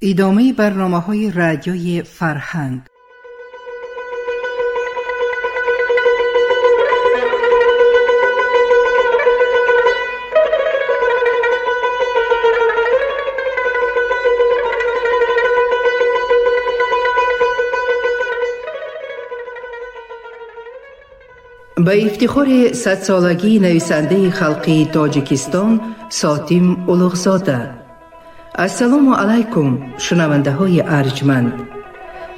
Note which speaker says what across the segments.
Speaker 1: Идомаи барномаҳои Радиои Фарҳанг. Ба ифтихори садсолагии нависандаи халқии Тоҷикистон Сотим Улуғзода. Ассалому алайкум, шунавандаҳои арҷманд.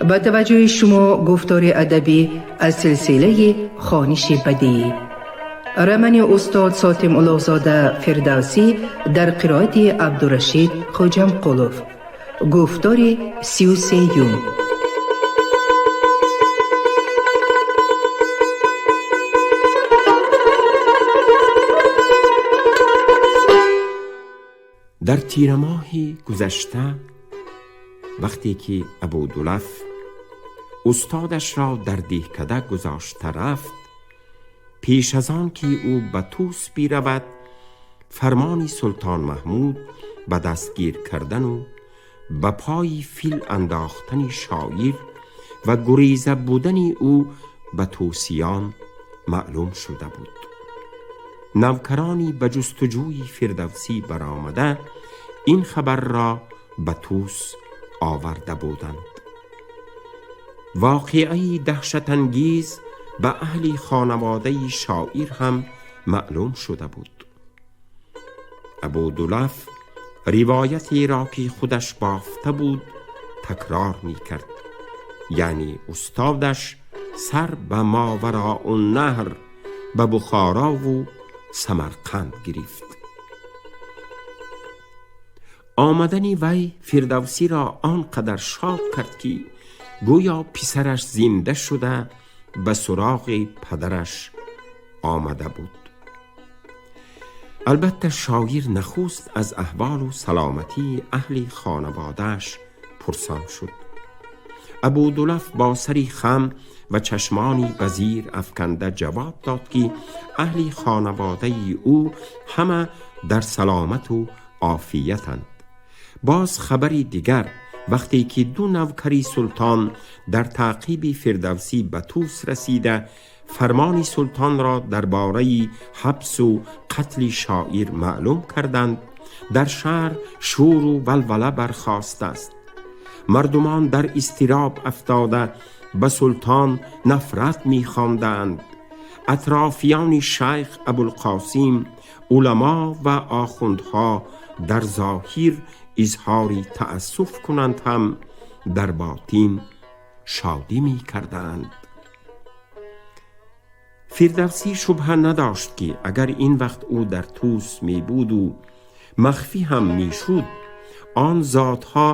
Speaker 1: Ба таваҷҷӯҳи шумо гуфтори адабӣ аз силсилаи хониши бадиӣ. Романи устод Сотим Улуғзода Фирдавсӣ дар қироати Абдурашид Хоҷамқулов. Гуфтори 33-юм.
Speaker 2: Дар тирамоҳи гузашта, вақте ки Абудулаф устодашро дар деҳкада гузошта рафт, пеш аз он ки ӯ ба Тӯс биравад, фармони Султон Маҳмуд ба дастгир кардану ба пои фил андохтани шоир ва гуреза будани ӯ ба тӯсиён маълум шуда буд. Навкарони ба ҷустуҷӯи Фирдавсӣ баромада ин хабарро ба Тӯс оварда буданд. Воқеаи даҳшатангез ба аҳли хонаводаи шоир ҳам маълум шуда буд. Абудулаф ривоятеро ки худаш бофта буд такрор мекард, яъне устодаш сар ба Мовароуннаҳр, ба Бухорову Самарқанд гирифт. Омадани вай Фирдавсиро он қадар шод кард, ки гӯё писараш зинда шуда ба суроғи падараш омада буд. Албатта, шоир нахуст аз аҳволу саломатии аҳли хонаводааш пурсон шуд. Абудулаф бо сари хам ва чашмони ба зир афканда ҷавоб дод, ки аҳли хонаводаи ӯ ҳама дар саломату офиятанд. Боз хабари дигар, вақте ки ду навкари султон дар таъқиби Фирдавсӣ ба Тӯс расида, фармони султонро дар бораи ҳабсу қатли шоир маълум карданд, дар шаҳр шӯру валвала бархостааст. Мардумон дар изтироб афтода, ба султон нафрат мехондаанд. Атрофиёни шайх Абулқосим, уламо ва охундҳо дар зоҳир изҳори таассуф кунанд ҳам, дар ботин шодӣ мекардаанд. Фирдавсӣ шубҳа надошт, ки агар ин вақт ӯ дар Тӯс мебуду махфӣ ҳам мешуд, он зотҳо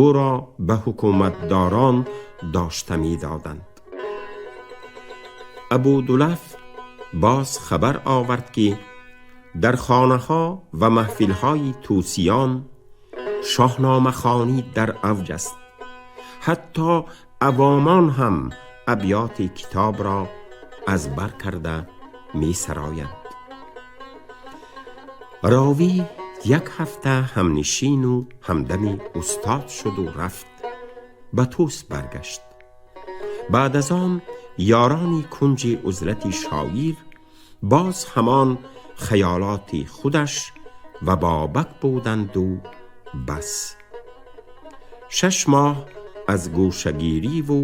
Speaker 2: ӯро ба ҳукуматдорон дошта медоданд. Абудулаф боз хабар овард, ки дар хонаҳо ва маҳфилҳои тӯсиён шоҳномахонӣ дар авҷ аст. Ҳатто авомон ҳам абёти китобро аз бар карда месароянд. Ровӣ як ҳафта ҳамнишину ҳамдами устод шуду рафт, ба Тӯс баргашт. Баъд аз он ёрони кунҷи узлати шоир боз ҳамон хаёлоти худаш ва Бобак буданду бас. 6 моҳ аз гӯшагириву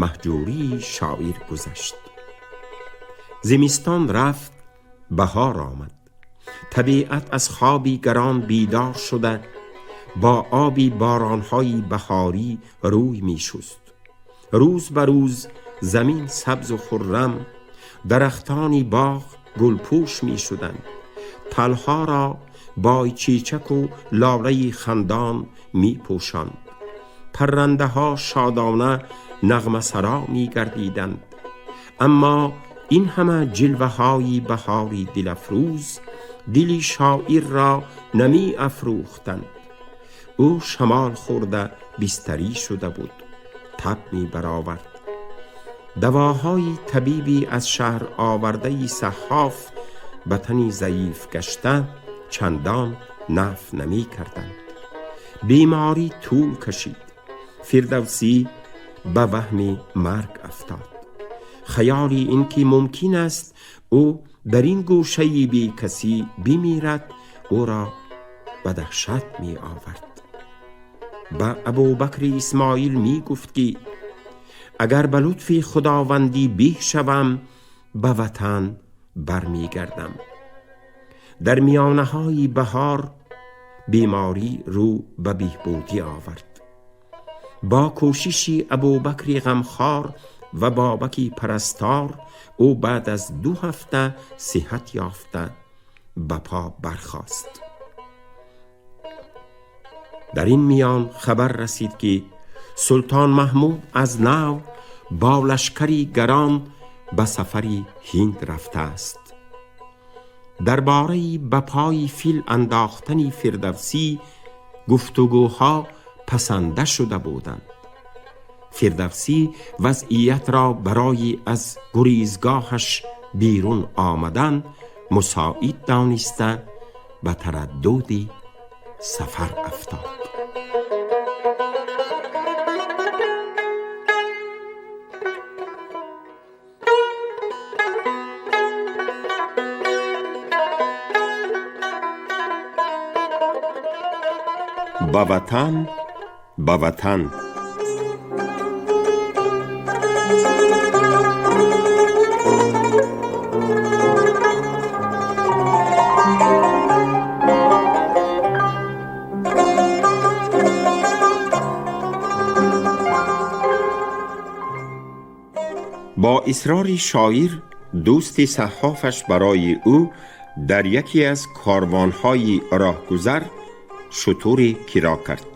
Speaker 2: маҳҷурии шоир гузашт. Зимистон рафт, баҳор омад. Табиат аз хоби гарон бедор шуда, бо оби боронҳои баҳорӣ рӯй мешуст. Рӯз ба рӯз замин сабзу хуррам, дарахтони боғ гулпӯш мешуданд. Талҳоро бойчечаку лолаи хандон мепӯшонд. Паррандаҳо шодона нағмасаро мегардиданд. Аммо ин ҳама ҷилваҳои баҳори дилафрӯз дили шоирро намеафрӯхтанд. Ӯ шамол хӯрда бистарӣ шуда буд, таб мебаровард. Давоҳои табибӣ аз шаҳр овардаи саҳҳоф ба тани заиф гашта чандон наф намекарданд. Беморӣ тӯл кашид. Фирдавсӣ ба ваҳми марг афтод. Хаёли ин ки мумкин аст ӯ дар ин гӯшаи бекасӣ бимирад, ӯро ба даҳшат меовард. Ба Абубакри Исмоил мегуфт, ки агар ба лутфи худовандӣ беҳ шавам, ба ватан бармегардам. Дар миёнаҳои баҳор беморӣ рӯ ба беҳбудӣ овард. Бо кӯшиши Абубакри ғамхор ва Бобаки парастор, ӯ баъд аз 2 ҳафта сиҳат ёфта ба по бархост. Дар ин миён хабар расид, ки султон Маҳмуд аз нав бо лашкари гарон ба сафари ҳинд рафтааст. Дар бораи ба пои фил андохтани Фирдавсӣ гуфтугӯҳо пасанда шуда буданд. Фирдавсӣ вазъиятро барои аз гурезгоҳаш берун омадан мусоид дониста ба тараддуди сафар афтод. Ба ватан, ба ватан. Бо исрори шоир, дӯсти саҳҳофаш барои ӯ дар яке аз корвонҳои роҳгузар шутуре киро кард.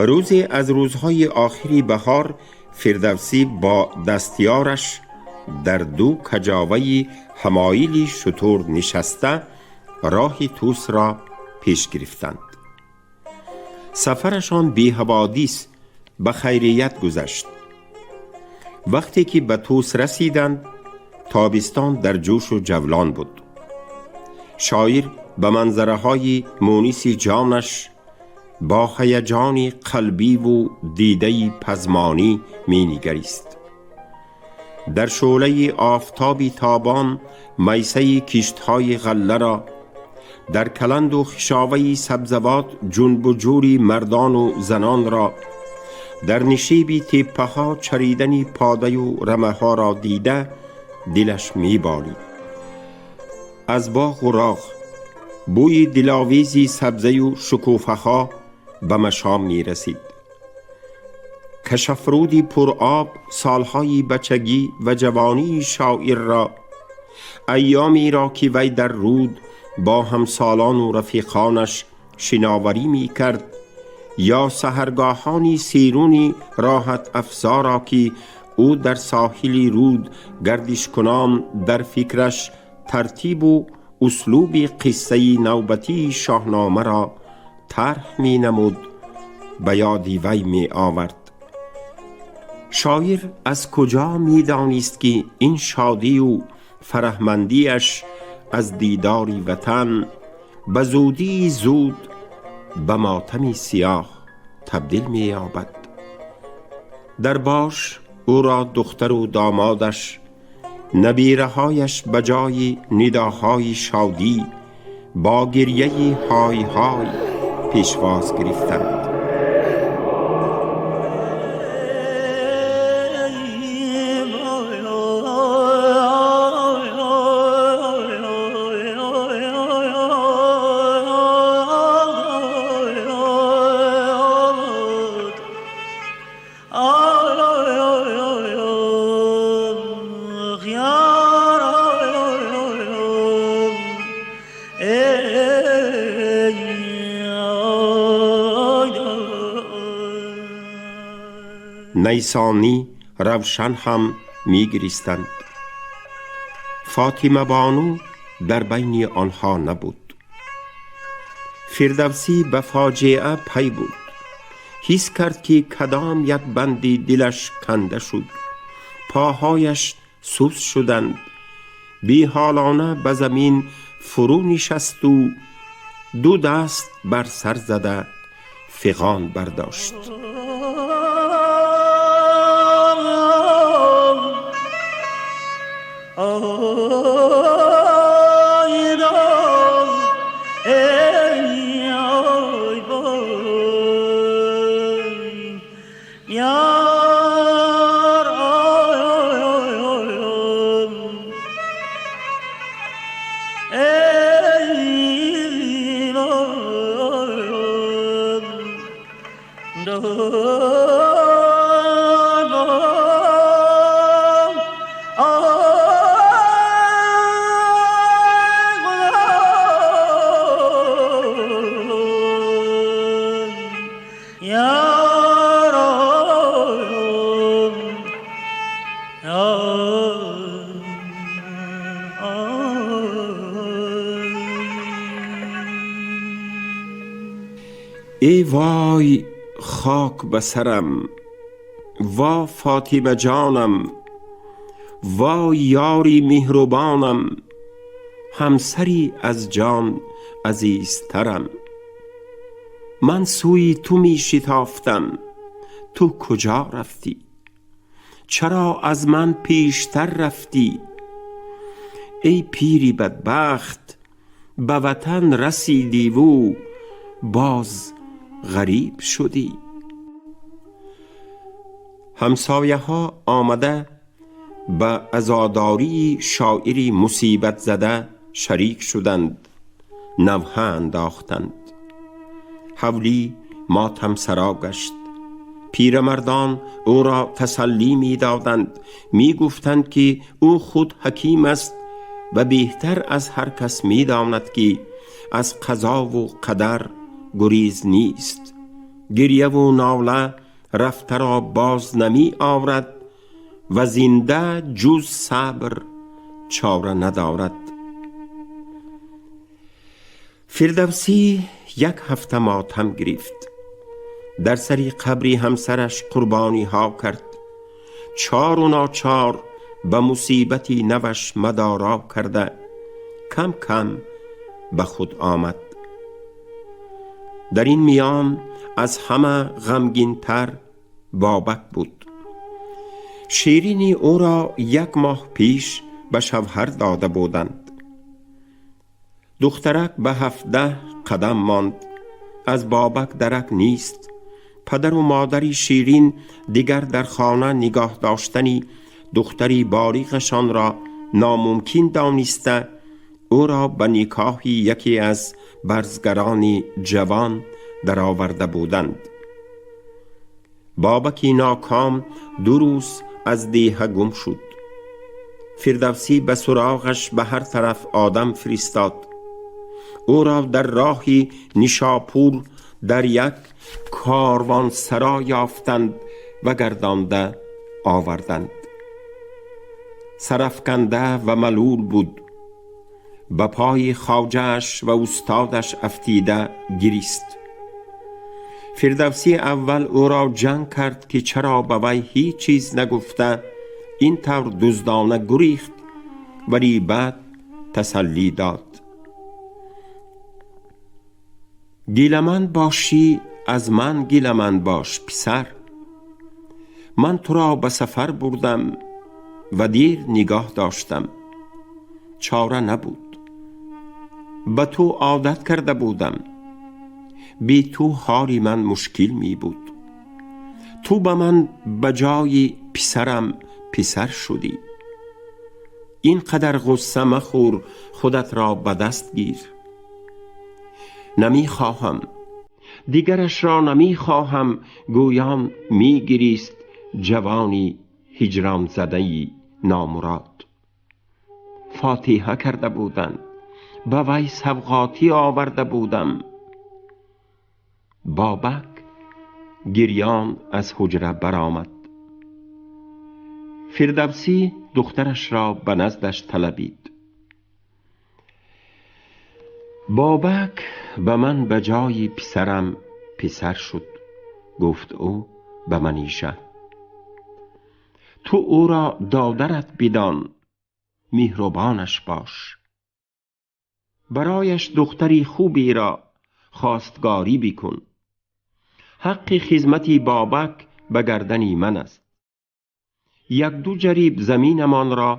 Speaker 2: Рӯзе аз рӯзҳои охири баҳор Фирдавсӣ бо дастёраш дар 2 каҷоваи ҳамоили шутур нишаста роҳи Тӯсро пеш гирифтанд. Сафарашон беҳаводис ба хайрият гузашт. Вақте ки ба Тӯс расиданд, тобистон дар ҷӯшу ҷавлон буд. Шоир ба манзараҳои муниси ҷонаш бо ҳаяҷони қалбиву дидаи пазмонӣ менигарист. Дар шӯълаи офтоби тобон майсаи киштҳои ғалларо, дар каланду хишоваи сабзавот ҷунбуҷӯри мардону занонро, дар нишеби теппаҳо чаридани подаю рамаҳоро дида дилаш меболид. Аз боғу роғ бӯи диловези сабзаю шукуфаҳо ба машом мерасид. Кашафруди пуроб солҳои бачагӣ ва ҷавонии шоирро, айёмеро ки вай дар руд бо ҳамсолону рафиқонаш шиноварӣ мекард, ё саҳаргоҳони серуни роҳатафзоро, ки ӯ дар соҳили руд гардишкунон дар фикраш тартибу услуби қиссаи навбатии шоҳномаро тарҳ менамуд, ба ёди вай меовард. Шоир аз куҷо медонист, ки ин шодию фараҳмандиаш аз дидори ватан ба зудии зуд ба мотами сиёҳ табдил меёбад. Дар бош ӯро духтару домодаш, набираҳояш ба ҷои нидоҳои шодӣ бо гирьяи ҳой ҳой пешвоз гирифтанд. نیسانی равшан ҳам мегиристанд. Фотима бону дар байни онҳо набуд. Фирдавсӣ ба фоҷиа пай бурд. Ҳис кард, ки кадом як банди дилаш канда шуд, поҳояш сус шуданд. Беҳолона ба замин фурӯ нишасту 2 даст бар сар зада فغان برداشت. ای وای خاک به سرم، وا فاطمه جانم، وای یاری مهربانم، همسری از جان عزیزترم. من سوی تو می شتافتم، تو کجا رفتی؟ چرا از من پیشتر رفتی؟ ای پیری بدبخت، به وطن رسیدی و باز غریب شدی. همسایه ها آمده به عزاداری شاعری مصیبت زده شریک شدند، نوحه انداختند. حولی ماتم سرا گشت. پیرمردان او را تسلی می دادند، می گفتند که او خود حکیم است و بهتر از هر کس می داند که از قضا و قدر گریز نیست. گریه و ناله رفته را باز نمی آورد و زنده جز صبر چاره ندارد. فردوسی یک هفته ماتم گرفت. در سری قبری همسرش قربانی ها کرد. چار و ناچار به مصیبتی نوش مدارا کرده کم کم به خود آمد. در این میان از همه غمگین تر بابک بود. شیرینی او را یک ماه پیش به شوهر داده بودند. دخترک به 17 قدم ماند. از بابک درک نیست. پدر و مادری شیرین دیگر در خانه نگاه داشتنی دختری باریقشان را ناممکن دانسته او را به نکاح یکی از برزگران جوان درآورده بودند. بابک ناکام 2 روز از دیه گم شد. فردوسی به سراغش به هر طرف آدم فرستاد. او را در راهی نیشاپور در یک کاروان سرا یافتند و گردانده آوردند. سرافکنده و ملول بود. به پای خواجه‌اش و استادش افتیده گریست. فردوسی اول او را جنگ کرد که چرا به وی هیچ چیز نگفته این طور دزدانه گریخت، ولی بعد تسلی داد. گیلمند باشی از من گیلمند باش پسر. من تو را به سفر بردم و دیر نگاه داشتم. چاره نبود. به تو عادت کرده بودم. بی تو حالی من مشکل می بود. تو به من به جای پسرم پسر شدی. این قدر غصه مخور، خودت را به دست گیر. نمی خواهم، دیگرش را نمی خواهم. گویان می گریست جوانی هجران زده‌ای نامراد. فاتحه کرده بودند، به وی سوغاتی آورده بودم. بابک گریان از حجره برآمد. فردوسی دخترش را به نزدش طلبید. بابک به من به جای پسرم پسر شد، گفت او به منیژه. تو او را دادرت بدان، مهربانش باش. برایش دختری خوبی را خواستگاری بکن. Ҳаққи хизмати Бобак ба гардани ман аст. 1-2 ҷариб заминамонро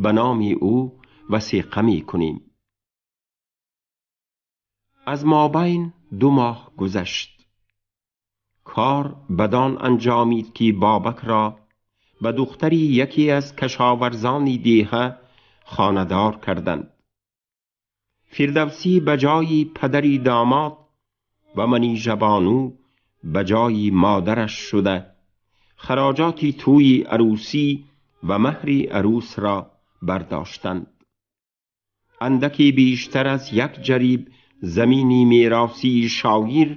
Speaker 2: ба номи ӯ васиқа мекунем. Аз мобайн 2 моҳ гузашт. Кор бадон анҷомид ки Бобакро ба духтари яке аз кашоварзони деҳа хонадор карданд. Фирдавсӣ ба ҷои падари домод ва Манижабону ба ҷои модараш шуда хароҷоти тӯйи арӯсӣ ва меҳри арӯсро бардоштанд. Андаке бештар аз 1 ҷариб замини меросии шоир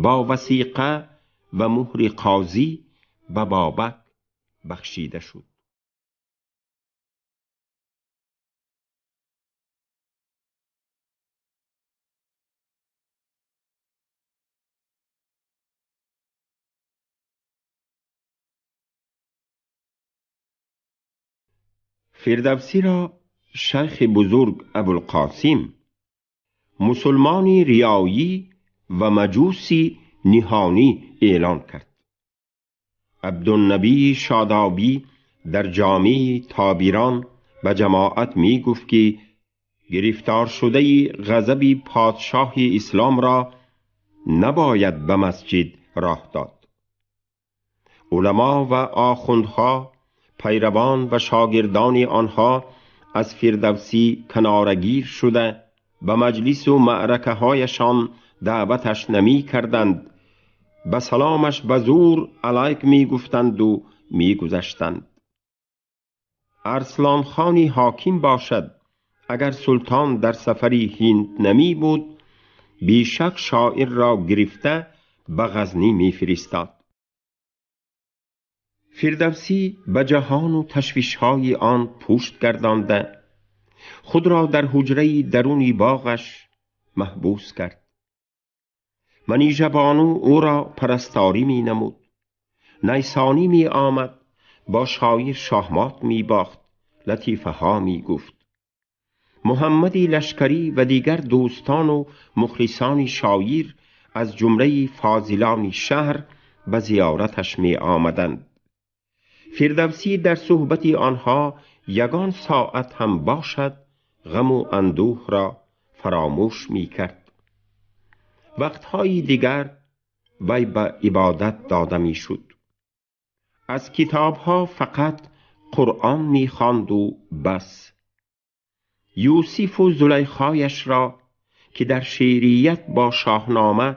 Speaker 2: бо васиқа ва муҳри қозӣ ба Бобак бахшида шуд. Фирдавсиро шайхи бузург Абулқосим мусулмони риёӣ ва маҷуси ниҳонӣ эълон кард. Абдуннабии Шодобӣ дар ҷомеи Тобирон ба ҷамоат мегуфт ки гирифторшудаи ғазаби подшоҳи исломро набояд ба масҷид роҳ дод. Уламо ва охундҳо, пайравон ва шогирдони онҳо аз Фирдавсӣ канорагир шуда ба маҷлису маъракаҳояшон даъваташ намекарданд, ба саломаш ба зур алайк мегуфтанду мегузаштанд. Арслонхони ҳоким бошад, агар султон дар сафари ҳинд намебуд, бешак шоирро гирифта ба Ғазнӣ мефиристод. Фирдавсӣ ба ҷаҳону ташвишҳои он пушт гардонда худро дар ҳуҷраи даруни боғаш маҳбус кард. Манижабону ӯро парасторӣ менамуд. Найсонӣ меомад, бо шоир шоҳмот мебохт, латифаҳо мегуфт. Муҳаммади Лашкарӣ ва дигар дӯстону мухлисони шоир аз ҷумлаи фозилони шаҳр ба зиёраташ меомаданд. Фирдавсӣ дар суҳбати онҳо ягон соат ҳам бошад ғаму андӯҳро фаромӯш мекард. Вақтҳои дигар вай ба ибодат дода мешуд. Аз китобҳо фақат Қуръон мехонду бас. Юсифу Зулайхояшро ки дар шеърият бо Шоҳнома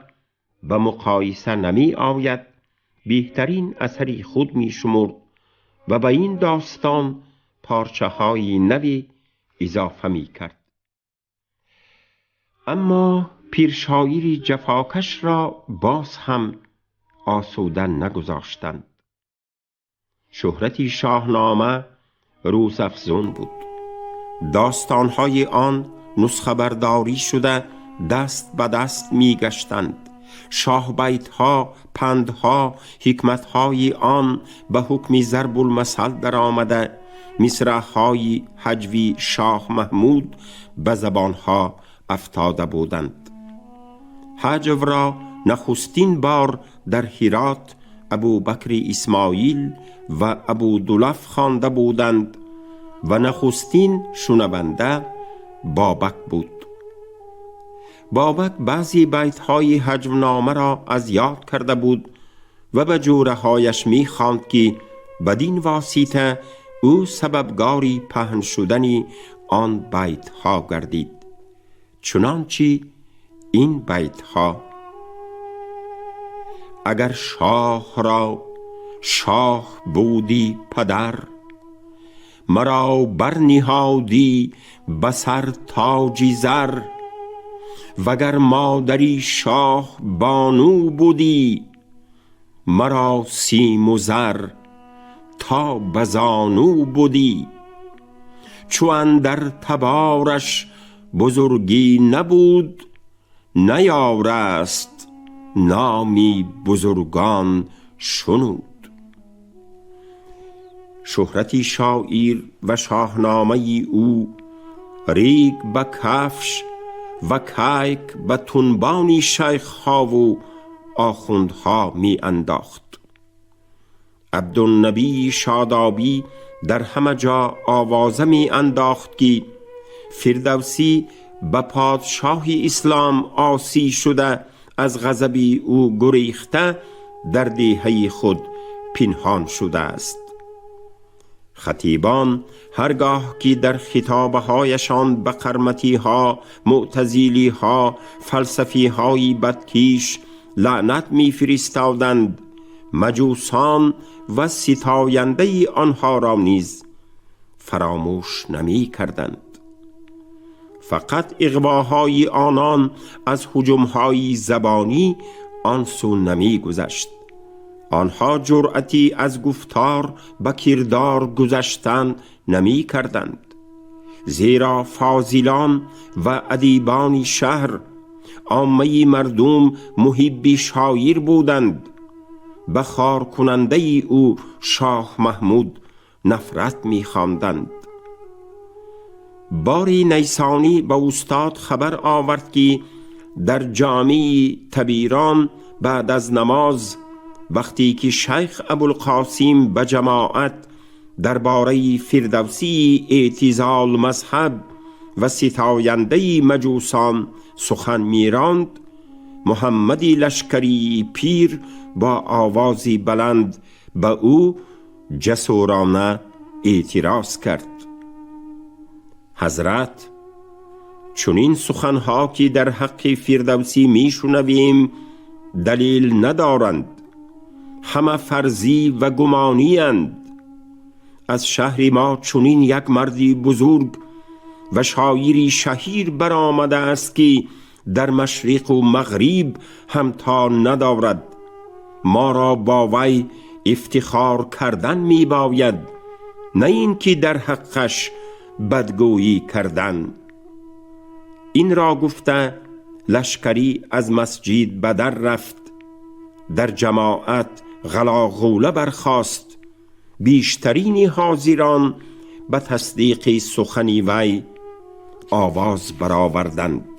Speaker 2: ба муқоиса намеояд, беҳтарин асари худ мешумурд ва ба ин достон парчаҳои нави изофа мекард. Аммо пиршоири ҷафокашро боз ҳам осуда нагузоштанд. Шӯҳрати Шоҳнома рӯзафзун буд. Достонҳои он нусхабардорӣ шуда даст ба даст мегаштанд. Шоҳбайтҳо, пандҳо, ҳикматҳои он ба ҳукми зарбулмасал даромада, мисраъҳои ҳаҷви Шоҳ Маҳмуд ба забонҳо афтода буданд. Ҳаҷвро нахустин бор дар Ҳирот Абубакри Исмоил ва Абудулаф хонда буданд ва нахустин шунаванда Бобак буд. Бобак баъзе байтҳои ҳаҷвномаро аз ёд карда буд ва ба ҷӯраҳояш мехонд ки бадин восита ӯ сабабгори паҳн шудани он байтҳо гардид. Чунончи ин байтҳо: агар шоҳ ро шоҳ будӣ падар, маро барниҳодӣ ба сар тоҷи зар, вагар модари шоҳ бону будӣ, маро симу зар то ба зону будӣ. Чу андар табораш бузургӣ набуд, наёраст номи бузургон шунуд. Шӯҳрати шоир ва шоҳномаи ӯ рег ба кафш ва кайк ба тунбони шайхҳову آخوندها می انداخت. عبدالنبی شادابی در همه جا آوازه می انداخت که فردوسی به پادشاه اسلام عاصی شده، از غضب او گریخته، در دیهه خود پنهان شده است. خطیبان هرگاه که در خطابه هایشان به قرمطی ها، معتزلی ها، فلسفی های بدکیش لعنت می فرستادند، مجوسان و ستاینده آنها را نیز فراموش نمی کردند. فقط اغواهای آنان از هجومهای زبانی آن سو نمی گذشت. آنها جرأتی از گفتار به کردار گذشتن نمی کردند، زیرا فاضلان و ادیبان شهر، عامه مردم محب شاعر بودند. به خوار کننده او شاه محمود نفرت می خواندند. باری نیسانی به استاد خبر آورد که در جامع تبیران بعد از نماز وقتی که شیخ ابوالقاسم به جماعت درباره فردوسی اعتزال مذهب و ستاینده مجوسان سخن میراند، محمد لشکری پیر با آوازی بلند به او جسورانه اعتراض کرد: حضرت، چنین سخنها که در حق فردوسی میشنویم دلیل ندارند، همه فرضی و گمانی اند. از شهر ما چنین یک مردی بزرگ و شاعری شهیر برآمده است که در مشرق و مغرب همتا ندارد. ما را با وی افتخار کردن می باید، نه اینکه در حقش بدگویی کردن. این را گفته لشکری از مسجد به در رفت. در جماعت غلاغوله برخاست. بیشترین حاضران به تصدیق سخن وی آواز برآوردند.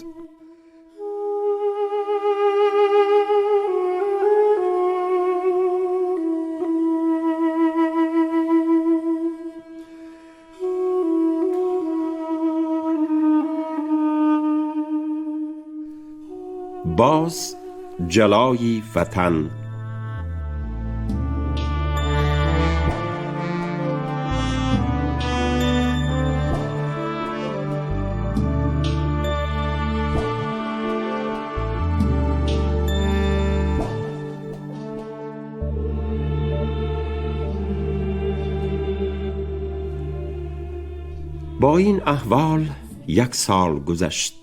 Speaker 2: باز جلای وطن. با این احوال یک سال گذشت.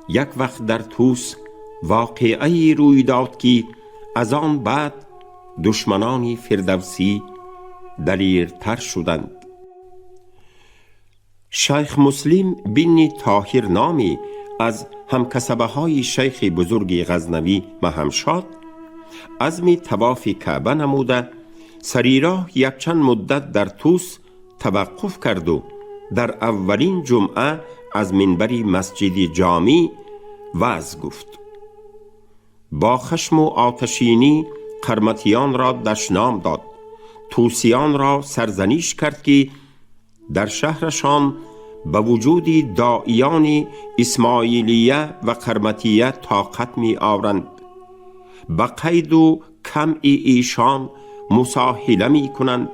Speaker 2: یک وقت در توس واقعه‌ای روی داد که از آن بعد دشمنان فردوسی دلیرتر شدند. شیخ مسلم بن طاهر نامی از همکسبه های شیخ بزرگ غزنوی مهمشاد عزم طواف کعبه نموده، سری راه یک چند مدت در توس توقف کرد و در اولین جمعه از منبر مسجد جامی وعظ گفت. با خشم و آتشینی قرمطیان را دشنام داد، توسیان را سرزنش کرد که در شهرشان به وجود داعیان اسماعیلیه و قرمطیه طاقت می آورند، به قید و کمع ایشان مساهله می کنند.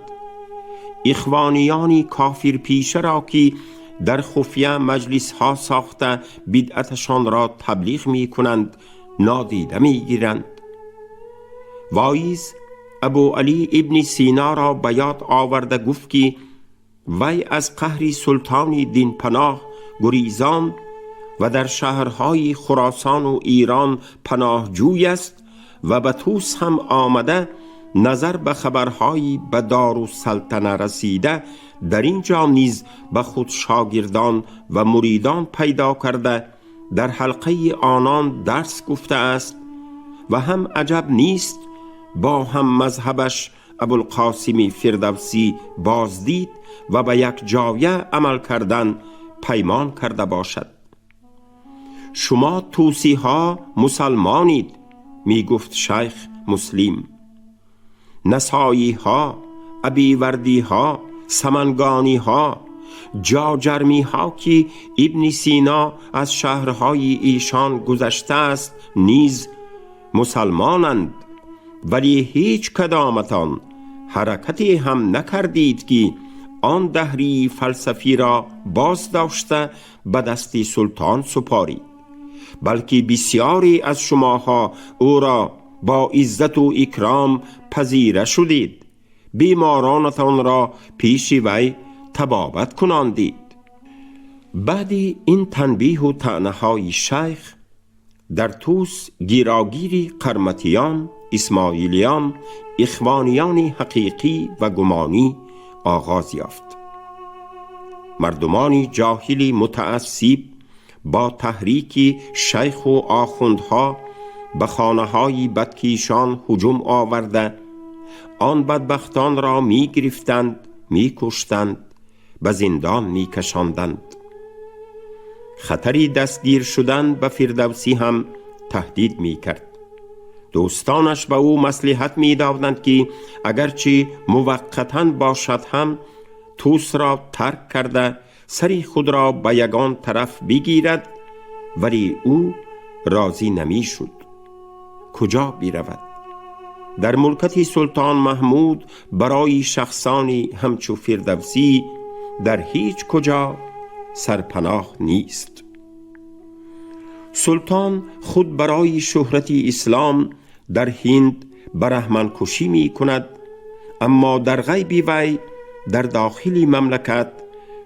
Speaker 2: اخوانیان کافر پیشه را که در خفیه مجلس ها ساخته بدعتشان را تبلیغ می کنند نادیده می گیرند. وایز ابو علی ابن سینا را به یاد آورده گفت که وی از قهر سلطان دین پناه گریزان و در شهرهای خراسان و ایران پناهجوی است و به توس هم آمده، نظر به خبرهایی به دارالسلطنه رسیده، در اینجا نیز به خود شاگردان و مریدان پیدا کرده، در حلقه آنان درس گفته است و هم عجب نیست با هم مذهبش ابوالقاسم فردوسی بازدید و به یک جایه عمل کردن پیمان کرده باشد. شما توسی ها مسلمانید، می گفت شیخ مسلم. نسایی ها، ابیوردی ها، سمنگانی ها، جاجرمی ها که ابن سینا از شهرهای ایشان گذشته است نیز مسلمانند، ولی هیچ کدامتان حرکتی هم نکردید که آن دهری فلسفی را باز داشته به دست سلطان سپارید، بلکه بسیاری از شماها او را با عزت و اکرام پذیره شدید، بیمارانتان را پیش وی طبابت کناندید. بعد این تنبیه و طعنه های شیخ در توس گیراگیری قرمطیان، اسماعیلیان، اخوانیان حقیقی و گمانی آغاز یافت. مردمانی جاهلی متعصب با تحریک شیخ و آخوندها به خانه های بدکیشان هجوم آورده، آن بدبختان را می گرفتند، می کشتند، به زندان می کشاندند. خطری دستگیر شدن به فردوسی هم تهدید می کرد. دوستانش به او مصلحت می دادند که اگرچه موقتا باشد هم توس را ترک کرده سری خود را به یگان طرف بگیرد، ولی او راضی نمی شد. کجا بیرود؟ در ملکت سلطان محمود برای شخصانی همچو فردوسی در هیچ کجا سرپناه نیست. سلطان خود برای شهرت اسلام در هند برهمن کشی می کند، اما در غیب وی در داخل مملکت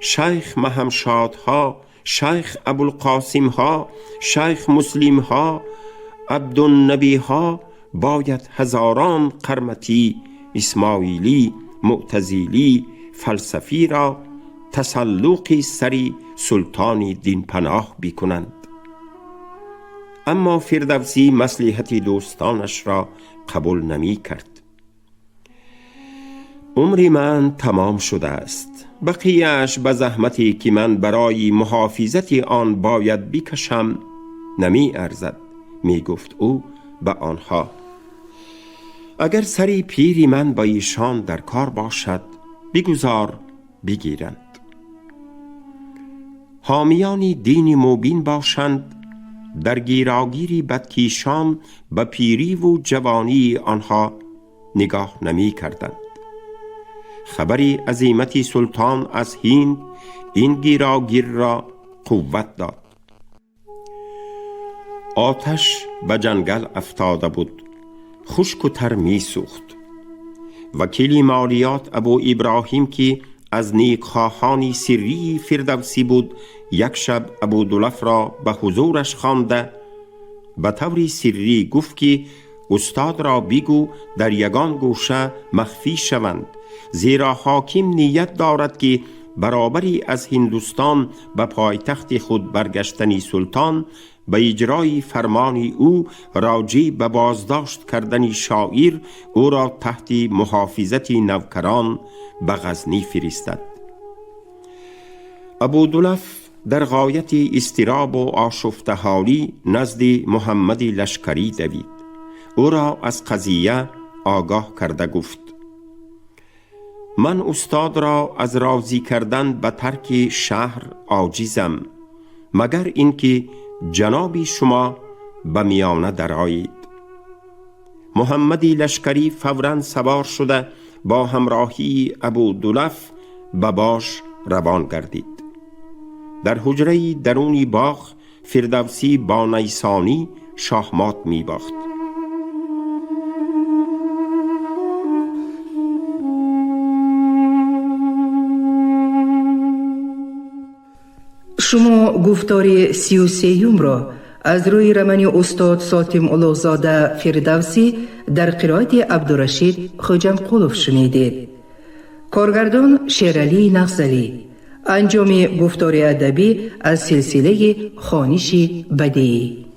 Speaker 2: شیخ مهمشادها، شیخ ابوالقاسم ها، شیخ مسلم ها، عبدالنبی ها باید هزاران قرمطی، اسماعیلی، معتزلی، فلسفی را تسلق سری سلطان دین پناه بکنند. اما فردوسی مصلحت دوستانش را قبول نمی کرد. عمر من تمام شده است، بقیه‌اش به زحمتی که من برای محافظت آن باید بکشم نمی ارزد، می گفت او به آنها. اگر سری پیری من با ایشان در کار باشد بگذار بگیرند. حامیان دین مبین باشند، در گیراگیری بدکیشان به پیری و جوانی آنها نگاه نمی کردند. خبری عزیمت سلطان از هند این گیراگیر را قوت داد. آتش به جنگل افتاده بود، خشک و تر می سوخت. وکیل مالیات ابو ابراهیم که از نیکخواهان سری فردوسی بود، یک شب ابودلف را به حضورش خوانده به طور سری گفت که استاد را بگو در یگان گوشه مخفی شوند، زیرا حاکم نیت دارد که برابری از هندوستان به پایتخت خود برگشتنی سلطان به اجرای فرمان او راجع به بازداشت کردن شاعر او را تحت محافظت نوکران به غزنی فرستد. ابودلف در غایت اضطراب و آشفته حالی نزد محمد لشکری دوید. او را از قضیه آگاه کرده گفت: من استاد را از راضی کردن به ترک شهر عاجزم، مگر اینکه جناب شما به میانه درآیید. محمد لشکری فوراً سوار شده با همراهی ابودلف به باش روان گردید. در حجره درونی باغ فردوسی با نیسانی شاهمات می باخت.
Speaker 1: Шумо гуфтори 33-юмро аз рӯи романи устод Сотим Улуғзода Фирдавсӣ дар қироати Абдурашид Хоҷамқулов шунидед. Коргардон Шералӣ Нағзалӣ. Анҷоми гуфтори адабӣ аз силсилаи хониши бадеӣ.